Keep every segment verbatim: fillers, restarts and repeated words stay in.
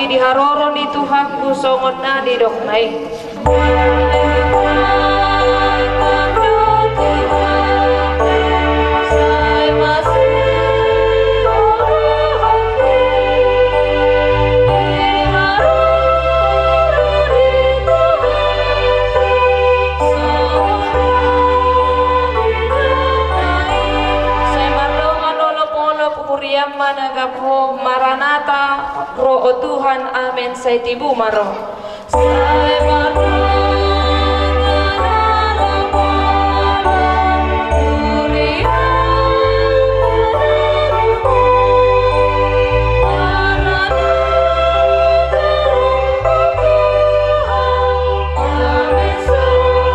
Di haroro ni Tuhanku songon na nidokna i. Sai mardongan olopolop huriam ma na gam ho, Maranatha, ro o Tuhan, amen, sai tibu ma ro. Sai mardongan olopolop huriam ma na gam ho, Maranatha, ro o Tuhan, amen, sai tibu ma ro.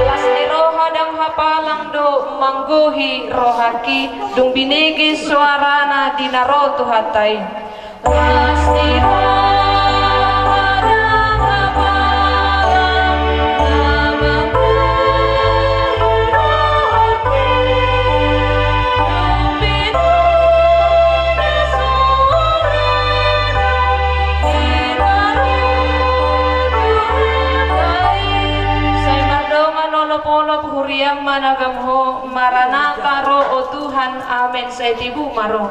Las ni roha ndang hapalang do manggohi rohangki, dung binege soarana di na ro Tuhanta i. Las ni roha ndang hapalang na manggohi rohangki, dung binege soarana di na ro Tuhanta i. Sai mardongan olopolop huriam ma na gam ho, Maranatha, ro o Tuhan, amen, sai tibu ma ro.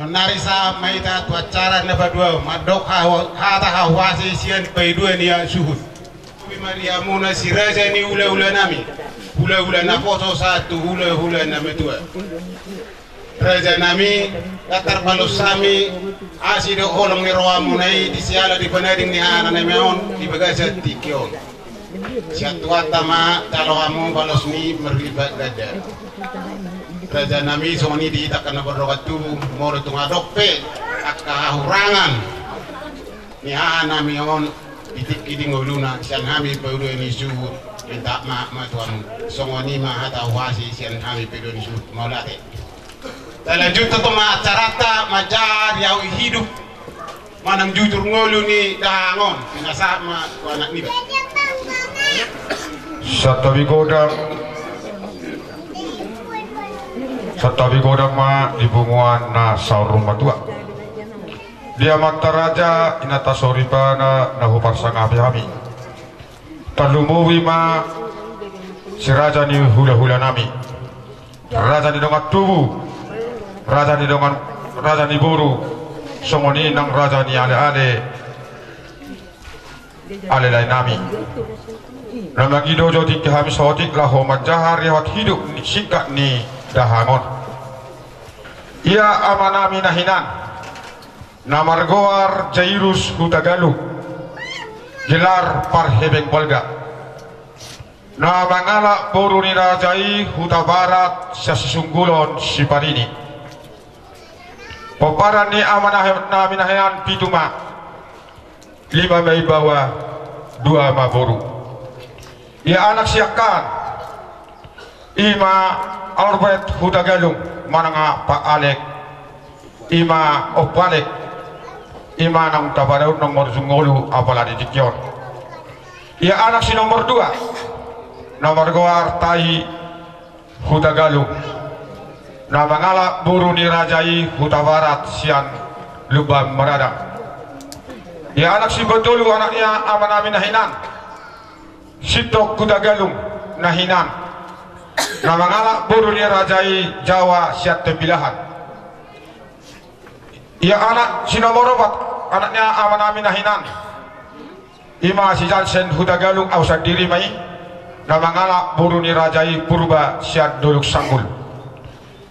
Sonari sahat ma hita tu acara na paduahon, mandok hahu-, hata hahuasi sian paidua ni suhut. Tubi ma di hamuna si raja ni hulahulanami, hulahula naposo sahat tu hulahula na matua. Rajanami, ndang tarbalos hami asi dohot holong ni rohamuna i di siala di panading ni hahanami on di bagasan tingki on. Sian Tuhanta ma jalo hamu balos ni marlipat ganda. Rajanami, songon i di hita angka na mardongan tubu, molo tung adong pe angka hahurangan ni hahanami on di tingki di ngoluna sian hami paidua ni suhut, minta maaf ma tu hamu. Songon i ma hata huasi sian hami paidua ni suhut. Mauliate. Talanjuthon ma acaranta manjaha riau hidup manang jujur ngolu ni dahahang on. Pinasahat ma tu anak niba. Santabi godang. Santabi godang ma di punguan na saur matua. Di amanta raja, inanta soripada na huparsangapi hami. Tarlumobi ma si raja ni hulahulanami, raja ni dongan tubu, raja ni dongan, raja ni boru, songon i nang raja ni aleale, alelaenami. Na mangido jo tingki hami saotik laho manjaha riau hidup ni singkat ni dahahang on. Ia amanami na hinan, na margoar Jairus Hutagalung, gelar Parhebeng Bolga, na mangalap boru ni raja i Hutabarat sian Sisunggulan Siparini. Pomparan ni amanami na hinan pitu ma, lima ma imbawa, dua ma boru. Ia anak siangkangan, i ma Albert Hutagalung manang Pak Alek, i ma Ompu Alek, i ma naung tapadaun nomor jumolo apala di tingki on. Ia anak si nomor dua, na margoar Tai Hutagalung, na mangalap boru ni raja i Hutabarat sian Lumban Maradang. Ia anak si patolu, anak ni amanami na hinan, Sintong Hutagalung na hinan, na mangalap boru ni raja i Jawa sian Tembilahan. Ia anak si nomor opat, anak ni amanami na hinan, i ma si Jansen Hutagalung, au sandiri ma i, na mangalap boru ni raja i Purba sian Dolok Sanggul.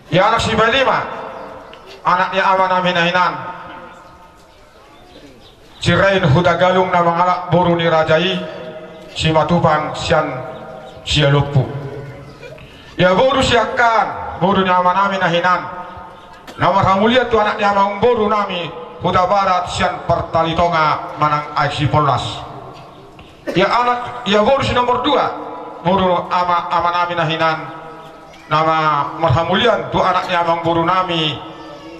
Ia anak si palima, anak ni amanami na hinan, si Rain Hutagalung, na mangalap boru ni raja i Simatupang sian Sialompu. Ia boru siangkangan, boru ni amanami na hinan, na marhamulian tu anak ni amangborunami Hutabarat sian Partalitonga manang Aek Sipollas. Ia anak, ia boru si nomor dua, boru ama, amanami na hinan, na ma-, marhamulian tu anak ni amangboru nami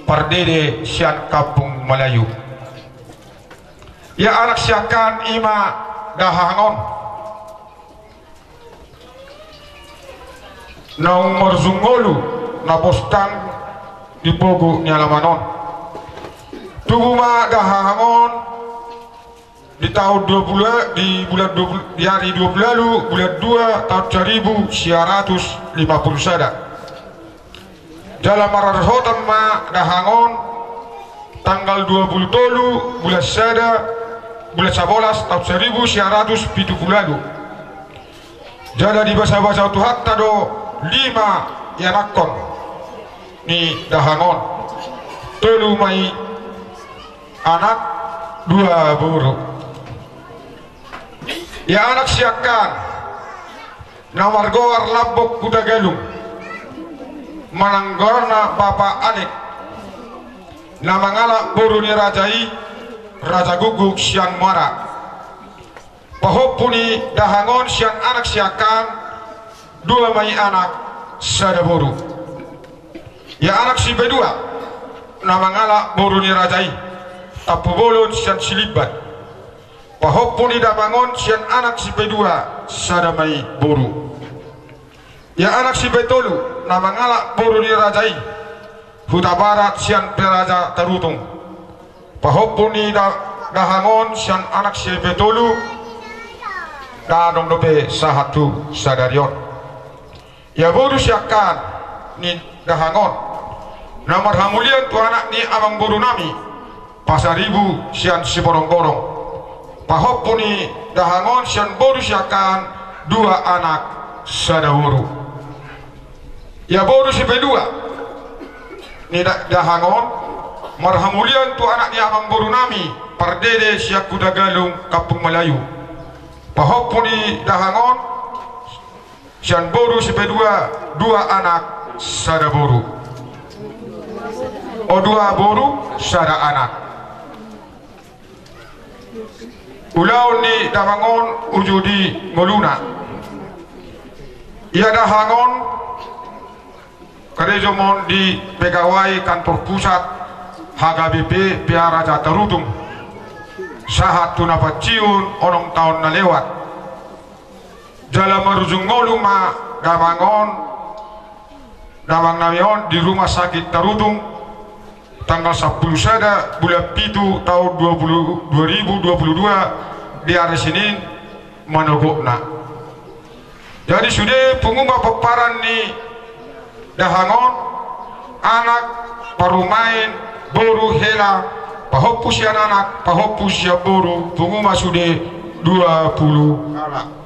Pardede sian Kampung Melayu. Ia anak siangkangan i ma dahahang on. Naung marujung ngolu na postang di pogu ni alaman on. Tubu ma dahahang on di tahun dua puluh, di bulan dua puluh, di hari dua puluh lalu, bulan dua, tahun saribu sia ratus lima puluh sada. Jala mararhotan ma dahahang on tanggal dua puluh tolu bulan sada, bulan sabolas, tahun saribu sia ratus pitu puluh lalu. Jala dibasabasa Tuhanta do lima ianakhon ni dahahang on. Tolu ma i anak, dua boru. Ia anak siangkangan na margoar Lambok Hutagalung, manang goarna Bapa Alek, na mangalap boru ni raja i, Raja Guguk sian Muara. Pahompu ni dahahang on sian anak siangkangan, dua ma i anak, sada boru. Ia anak sipaidua na mangalap boru ni raja i, Tampubolon sian Silimban. Pahompu ni damang on sian anak sipaidua, sada ma i boru. Ia anak sipaitolu na mangalap boru ni raja i, Hutabarat sian Peraja Tarutung. Pahompu ni da-, dahahang on sian anak sipaitolu, ndang adong dope sahat tu sadari on. Ia boru siangkangan ni dahahang on, na marhamulian tu anak ni amangboru nami Pasaribu sian Siborongborong. Pahompu ni dahahang on sian boru siangkangan, dua anak, sada boru. Ia boru sipaidua ni da-, dahahang on, marhamulian tu anak ni amangboru nami Pardede sian Hutagalung, Kampung Melayu. Pahompu ni dahahang on sian boru sipaidua, dua anak, sada boru. O, dua boru, sada anak. Ulaon ni damang on uju di ngoluna. Ia dahahang on karejo ma on di pegawai kantor pusat H K B P Peraja Tarutung, sahat tu na panciun onom taon na lewat. Jala marujung ngolu ma damang on, damang nami on di rumah sakit Tarutung, tanggal sampulu sada bulan pitu tahun dua puluh, dua ribu dua puluh dua, di hari Senin, manogotna. Jadi sude pungu ma pomparan ni dahahang on, anak, parumaen, boru, hela, pahompu sian anak, pahompu sian boru, pungu ma sude dua puluh halak.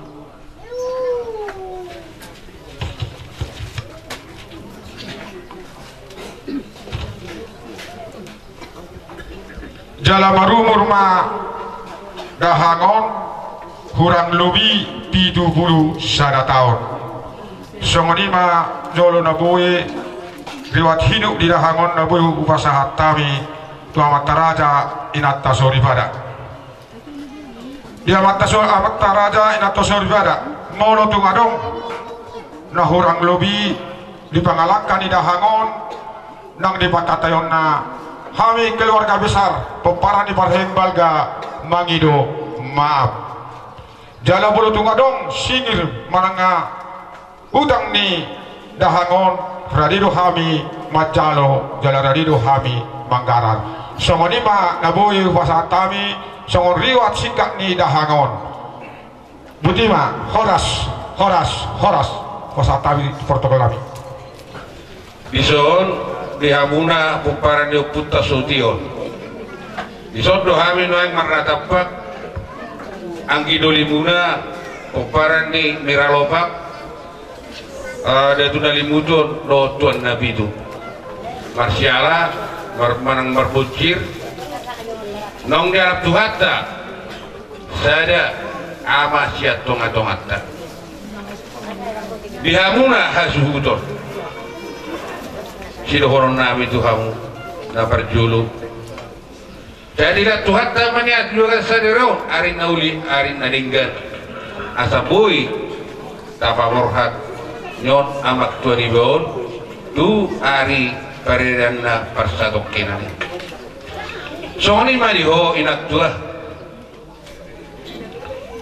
Jala marumur ma dahahang on hurang lobi pitu pulu sada taon. Songon i ma jolo na boi riwayat hidup di dahahang on na boi hupasahat hami tu amanta raja, inanta soripada. Di amanta so-, amanta raja, inanta soripada, molo tung adong na hurang lobi di pangalangka ni dahahang on, nang di pangkataionna, hami keluarga besar pomparan ni Parheng Balga mangido maaf. Jala molo tung adong singir manang utang ni dahahang on, rade do hami manjalo, jala rade do hami manggarar. Songon i ma na boi hupasahat hami songon riwayat singkat ni dahahang on. Botima, horas, horas, horas. Hupasahat hami protokol nami. Dison, di hamuna pomparan ni ompunta Sution. Dison do hami nuaeng marnatampak, anggi dolimuna, pomparan ni Miralopak, eh, Datu Nalimuton dohot Tuan Napitu. Marsiala, mar-, manang marbonsir, naung dialap Tuhanta sada ama sian tongatonganta. Di hamuna hasuhuton, sidohonon nami tu hamu na parjolo. Jadi, dialap Tuhanta ma nian di ari sadari on, ari na uli, ari na denggan. Asa boi tapaborhat nion amang tua niba on tu ari paredeanna parsatongkinan i. Songon i ma di ho inang tua.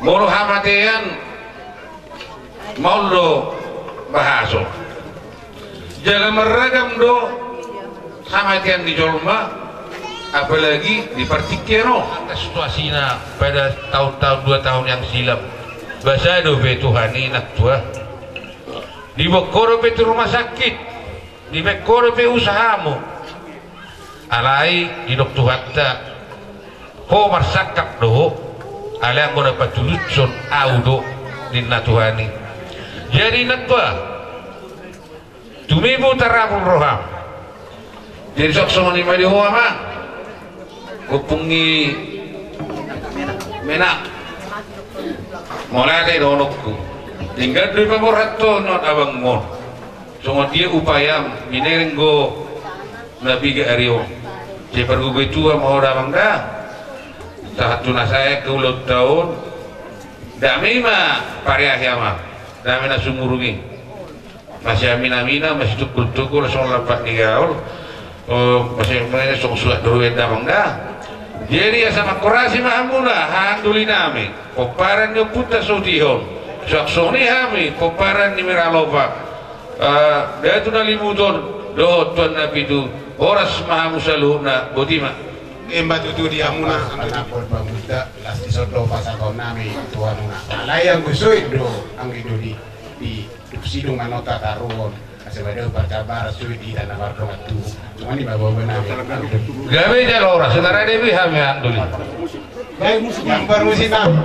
Molo hamatean, maol do bahaso. Jala marragam do hamatean ni jolma, apalagi di partingkian on. Angka situasina pada tahun-tahun, dua tahun yang silam, basa dope Tuhan i, inang tua. Dibaen ho dope tu rumah sakit, dibaen ho dope usahamu. Alai didok Tuhanta, ho marsangkap do ho, alai anggo na patulushon ahu do, ninna Tuhan i. Jadi inang tua, tumibu tarapul roham. Jadi songon i ma di ho amang, ompung ni Menak. Mauliate dohononku. Tinggal do paborhat ho nion abangmu on. Songon dia upayam, binereng do na piga ari on. Sai pargogoi tua ma ho damang da. Sahat tu na sae angka ulaonta on. Dame i ma pareahi amang. Dame na sumurung i. Masiaminaminan, masitungkultungkul songon lampak ni gaol. O, masiaminaminan songon suhat do ruet damang da. Jadi asa manghorasi ma hamuna haha andolinami, pomparan ni ompunta Sutihon. Suang songon i hami pomparan ni Miralopak, eh, Datu Nalimuton dohot Tuan Napitu. Horas ma hamu saluhutna, boti ma. Ima tutu di hamuna. Panambol pamultak, las dison do pasahatonnami tu hamuna. Alai anggo soit do anggi doli di Dung sidung manota taruhon. Asa bada parcabar suit di tanah mardongan tu. Cuma ni bawa benar. Gabe jala horas, sekarang dia biham ya dulu. Baik, musik yang bermusik nam.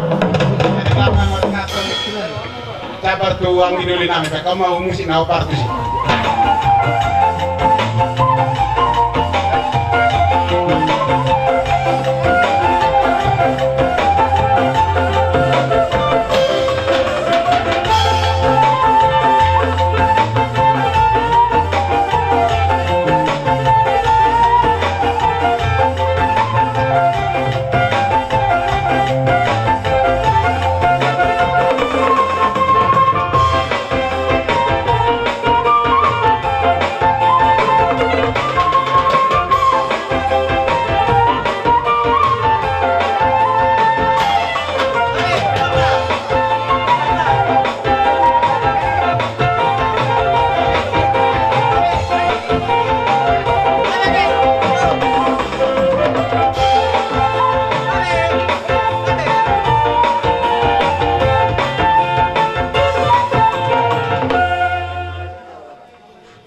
Cabar tuang di dulu nam. Kau mau musik nau partusi.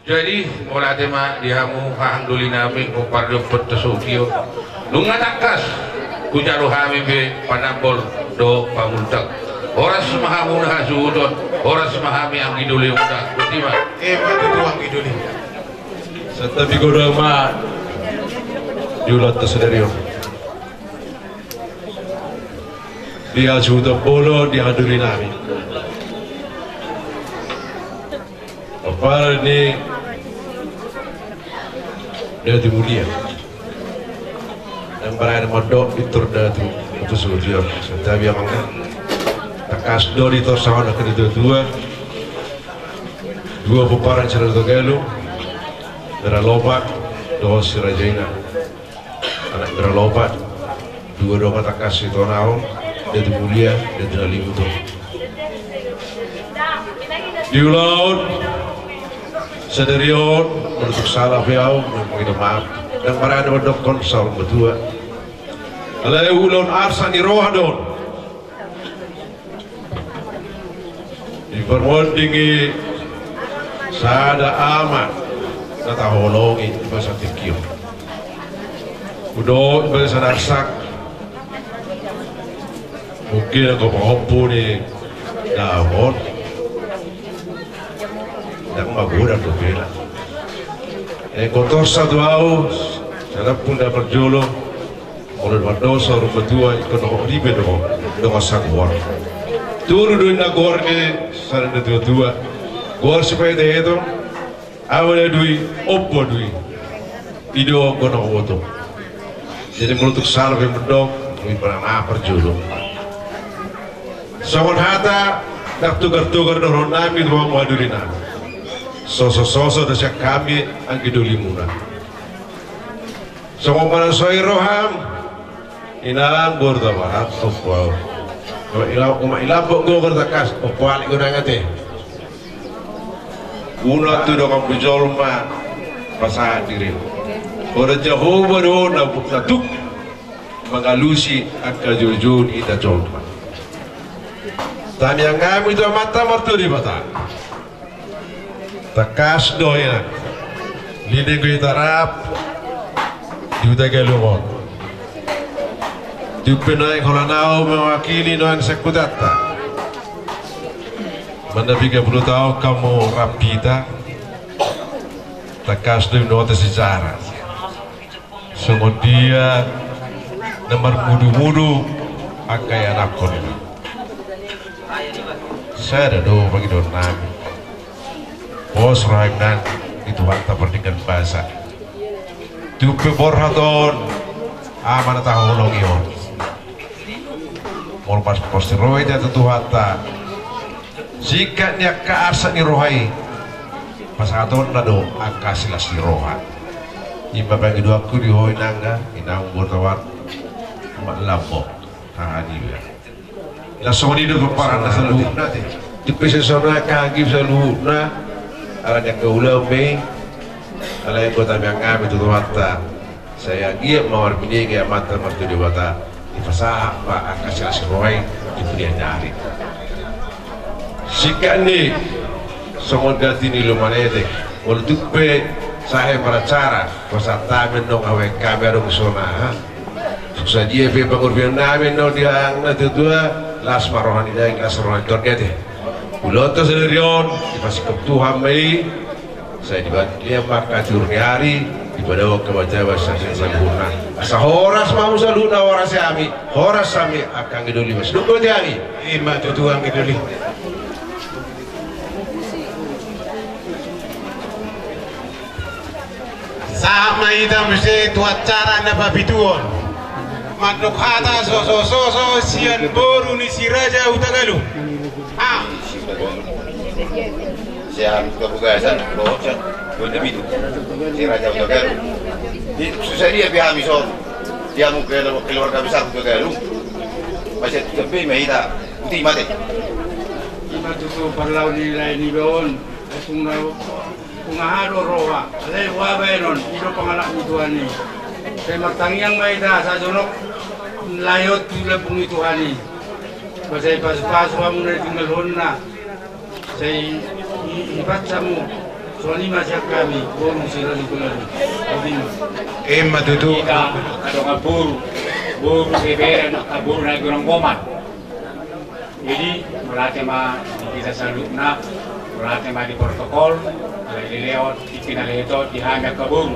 Jadi, mauliate ma di hamu haha andolinami, pomparan ni ompunta Sutihon. Nunga tangkas hujalo hami be panambol dohot pamultak. Horas ma hamu na hasuhuton, horas ma hami anggi doli muna. Boti ma. Ima tutu anggi doli. Santabi godang ma di ulaonta sadari on. Di hasuhuton bolon, di haha andolinami. Pomparan ni Datu Mulia. Naeng marhaha mandok pintor Datu, Datu Sutihon. Santabi amang. Tangkas do ditorsa on angka na tuatua. Dua pomparan si Raja Togalu, Miralopak dohot si Raja Ina. Anak Miralopak, dua dongan tangkas sitonahon, Datu Mulia, Datu Nalimuton. Di ulaon sadari on, molo tung sala pe ahu, naeng mangido maaf. Naeng marhaha mandokkon saur matua. Alai ulaon arsak ni roha do on. Di parmonding i sada ama na taholongi di bagasan tingki on. Hudok di bagasan arsak. Mungkin angka pahompu ni daon. Ndang magodang dope na. Eh, ingkon torsa tu ahu, sada pun da parjolo. Molo mandok saur matua, ingkon ho ripe do ho, dongan sagoar. Tolu do inna goar ni sada na tuatua. Goar sipaeteeton, ama na dui, ompu na dui. I do anggo na huboto. Jadi molo tung sala pe mandok, i ma na parjolo. Songon hata na togar-togar dohonon nami tu hamu hadurinami, soso-soso do sian hami anggi dolimuna. Songon manasoi roham, inang boru Tabarat, ompu au. Inang, inang boru Tabarat, ompu au, inang ate. Unang tu donganmu jolma pasahat dirim. Ora Jahowa do na, na tuk mangalusi angka joujou ni hita jolma. Tangiang hami tu Amanta Martua Debata. Tangkas do, inang, leleng do hita rap di Huta Galungan. Tung pe nuaeng holan au mewakili nuaeng sangkutanta. Manapi piga pulu taon hamu rap hita. Tangkas do binoto sejarah. Songon dia na marmudu-mudu angka ianakhon. Sada do pangidoan nami. Pos roham, inang, di Tuhanta pardenggan basa. Tung pe borhat on, aha ma na tahaholongi on. Molo pas pos ni roha i tu Tuhanta, singkat ni angka arsak ni roha i, pasahatonna do angka silas ni roha. I ma pangidoanku di ho, inang, inang boru Tabarat, ma lambok. Aha ni ba? Laos songon i do pomparanna saluhutna ate. Tung pe sai songon i angka hagib saluhutna, ala ni angka ulaon ma i, alai anggo tangiang hami tu Tuhanta, sai anggiat ma marbinege Amanta Martua Debata, dipasahat ma angka silas ni roha i di pudian ni ari. Singkat ni songon ganti ni lomo ni ete, molo tung pe sae maracara, pasahat hami annon, ahu hami adong songon aha. Sadia pe pangurpion nami annon di angka na tuatua, las ma roha ni daging, las roha ni tondia ate. Ulaonta sadari on dipasingkop Tuhan ma i. Sai dibahen ma angka tiur ni ari, dipadao angka bajabaj sian saluhutna. Asa horas ma hamu saluhutna, horas hami, horas hami angka anggi doli. Mas dukut hami. I ma tutu anggi doli. Sahat ma hita muse tu acara na papituhon. Mandok hata soso-soso sian boru ni si Raja Hutagalung. Ah. Sian Hutagalung, sian Bonda Pitu. Si Raja Hutagalung. Di, susah dia pe hami son. Dia mungkin keluarga besar Hutagalung. Masih sampai ma hita. Uti mate. I ma tutu parlao ni lae niba on. Ai tung na, tung aha do roha, alai boha baenon, i do pangalap ni Tuhan i. Sai martangiang ma hita sajonok lae on tu lambung ni Tuhan i. Ba sai pasu-pasu hamu na ditinggalhonna. Sai i, i, ipat hamu. Songon i ma sian hami, boru si Raja Hutagalung. Songon i ma. I ma tutu. Hita angka dongan boru, boru bebere, angka boru na di Gorang Goman. Jadi, mauliate ma di hita saluhutna, mauliate ma di protokol, alai dilehon, dipinalehon di hami angka boru.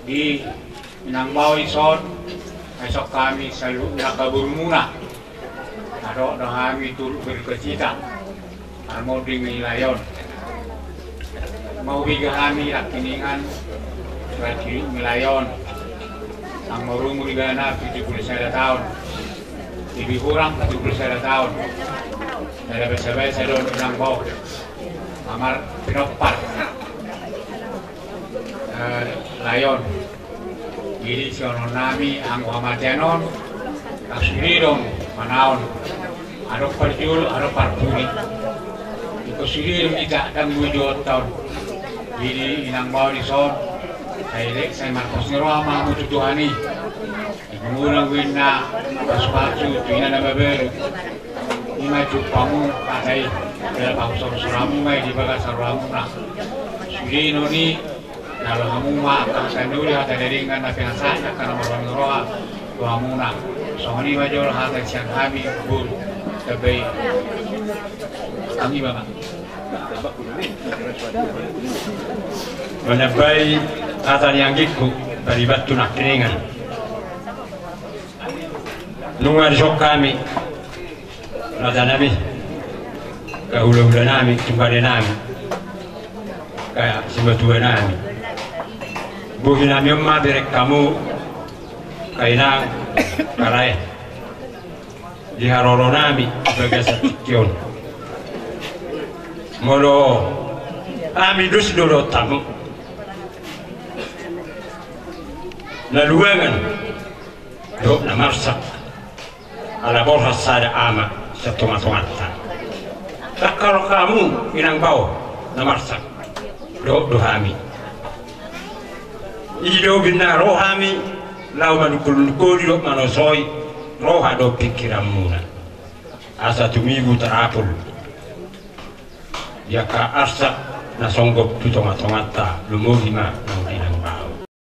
Di inang bao dison, ai songon hami saluhutna angka borumuna. Adong do hami turut berdukacita. Marmonding ni lae on. Mauliate hami nangkiningan, surat hidup ni lae on. Nang marumur ibana pitu pulu sada taon. Lebih kurang pitu pulu sada taon. Sada basa-basa do inang bao. Amar pinompar. Eh, lae on. Jadi sian hami anggo hamatean on, sude do manaon. Adong parjolo, adong parpudi. Ingkon sude do hita dang bujur taon. Jadi inang bao dison, sai lek, sai marpos ni roha ma hamu tu Tuhan i. Di gumuna, pasu-pasu tu ina na mabalu. I ma jumpamu hata i, jala pahusorhusor hamu ma i di bagasan rohamuna. Sude do i. Jalo hamu ma angka hata na uli, hata na denggan, na pinasahat ni angka na marroha ni roha tu hamuna. Songon i ma jolo hata sian hami boru. Gabe i. Hami ma. Manambai hata ni anggingku, paribantu nangkiningan. Nunga dison hami. Rajanami, angka hula-hulanami, tumbadenami, angka simatuanami. Bohinami on ma bereng hamu, angka inang, angka lae. Di haroronami di bagasan tingki on, molo hami dos do dohot hamu, na luangan dohot na marsak, ala borhat sada ama sian tongatonganta. Tangkas hamu inang bao na marsak, dohot do hami. I do umbahen na ro hami laho manungkun-nungkuni dohot manosoi roha dohot pingkiranmuna, asa tumibu tarapul di angka arsak na songgop tu tongatonganta. Lumobi ma.